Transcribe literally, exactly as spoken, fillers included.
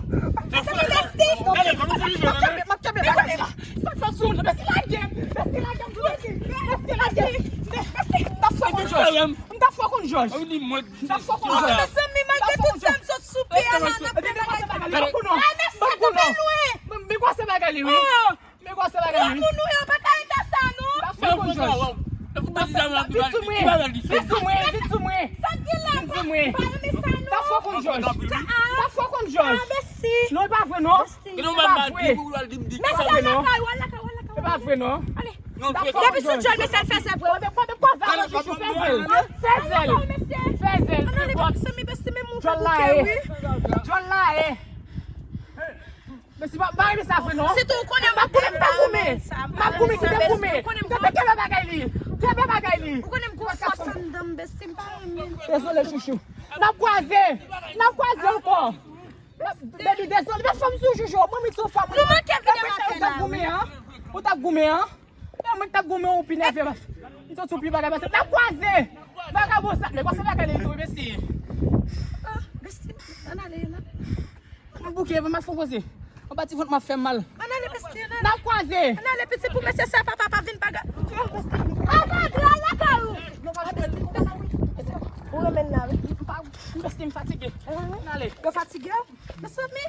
Pase pou Bestie. M ap kenbe, m ap kenbe bagay la. Sa k fè sou moun nan? Bestie lage m. Bestie lage m. Bestie lage m. Bestie, m t ap fè konn Jòj. M t ap fè konn Jòj. M t ap fè konn Jòj. Mezanmi, malgre tout sa, m sot sou pye a la, n ap fè bagay sa. Ban m kou non. Ban m kou non. Men gwosè bagay li, wi. Men gwosè bagay li, wi. Moun nou yo pa ka ret sa, non. M t ap fè konn Jòj. Vin sou mwen. Vin sou mwen. Vin sou mwen. Sa k gen la? Vin sou mwen. M t ap fè konn Jòj. M t ap fè konn Jòj. Ah, Bestie. Non, e pa vre, non. Mesye, al lakay ou, al lakay ou, al lakay ou. E pa vre, non. Ale. Depi sou Jòj, mesye, al fè zèl vre. Fè zèl. Fè zèl. Fè zèl. Jòj la e. Jòj la e. Mesye, pa, pa renmen sa vre, non. Sitou ou konnen m ap goumen, m ap goumen. M ap goumen, kite m goumen. Kenbe, kenbe bagay li. Kenbe bagay li. Ou konnen m gon fòs anndan m, Bestie, m pa renmen. Dezole, chouchou. N ap kwaze. N ap kwaze ankò. Baby, dezole, men fanm sou joujou, mwen, mwen sou fanm. Nou manke vin nan maten la, wi. Ou t ap goumen, an? Ou t ap goumen, an? E mwen k t ap goumen, ou pi nève, mas. M sot sou pye bagay, mas. N ap kwaze. Vagabon sa, men, pase bagay li tou, mesye. Ah, Bestie, ann ale, ann ale. M bouke, mas fon poze. Anba ti vant m ap fè m mal. Ann ale, Bestie, ann ale. N ap kwaze. Ann ale, pitit, pou mesye sa, papa pa vin bagay. Ann ale, ann ale, ann ale. Ou renmen la, wi. Bestie, m fatige. Ann ale. Yo fatige? Mezanmi,